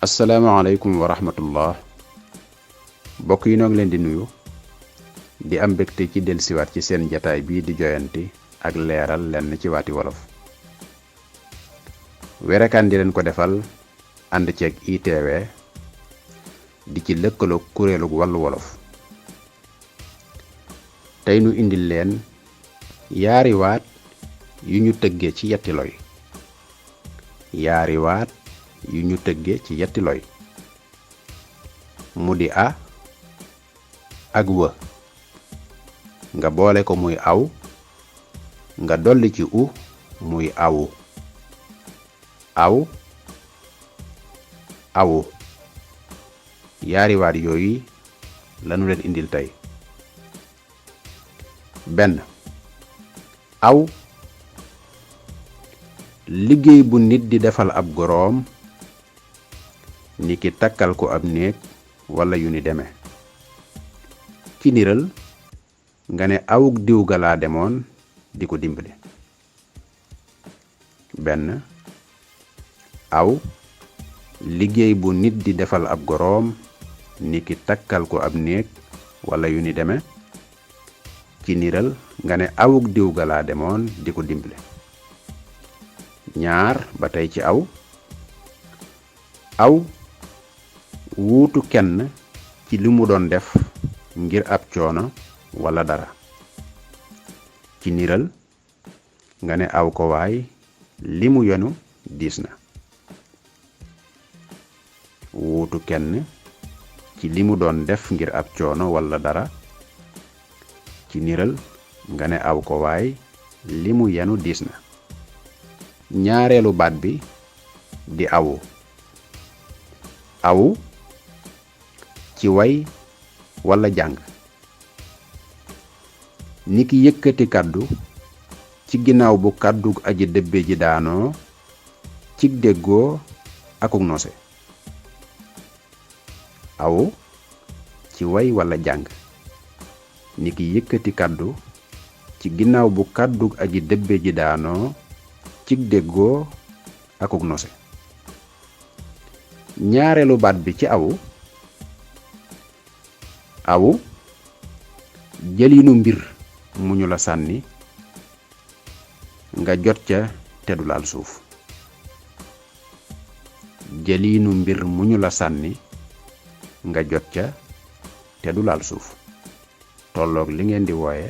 asalaamaaleykum wa rahmatullah mbokk yi noo ngi leen di nuyu di am mbégte ci dellusiwaat ci seen jataay bii di joyanti ak leeral lenn ci waati wolof werekaan di leen ko defal ànd ceeg ITV di ci lëkkaloog kuréelu wàllu wolof tey nu indil leen yaari waat yu ñu tëggee ci yetti loy yaari waat yu ñu tëggee ci yetti loy mu di a ak wë nga boole ko muy aw nga dolli ci u muy awu aw awu yaari waat yooyu lanu leen indil tey benn aw liggéey bu nit di defal ab goroom niki takkal ko ab néeg walla yu ni deme ci niral nga ne awuk diw ga laa demoon di ko dimbali benn aw liggéey bu nit di defal ab goroom niki takkal ko ab néeg walla yu ni deme ci niral nga ne awuk diw ga laa demoon di ko dimbali ñaar ba tey ci aw wuutu kenn ci li mu doon def ngir ab coono walla dara ci niral nga ne aw ko waay li mu yenu diis na wuutu kenn ci li mu doon def ngir ab coono walla dara ci niral nga ne aw ko waay li mu yenu diis na ñaareelu baat bi di awu awu ci way walla jàng niki yëkkati kàddu ci ginnaaw bu kàddug aji dëbbe ji daanoo cig déggoo akuk nose awu ci way walla jàng niki yëkkati kàddu ci ginnaaw bu kàddug aji dëbbe ji daanoo cig déggoo akuk nose ñaareelu baat bi ci awu jëlinu mbir mu ñu la sànni nga jot ca te du laal suuf jëlinu mbir mu ñu la sànni nga jot ca te du laal suuf tolloog li ngeen di wooye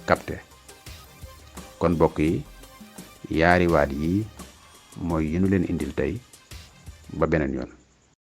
capté kon bokk yi yaari waat yi mooy yi nu leen indil tey ba beneen yoon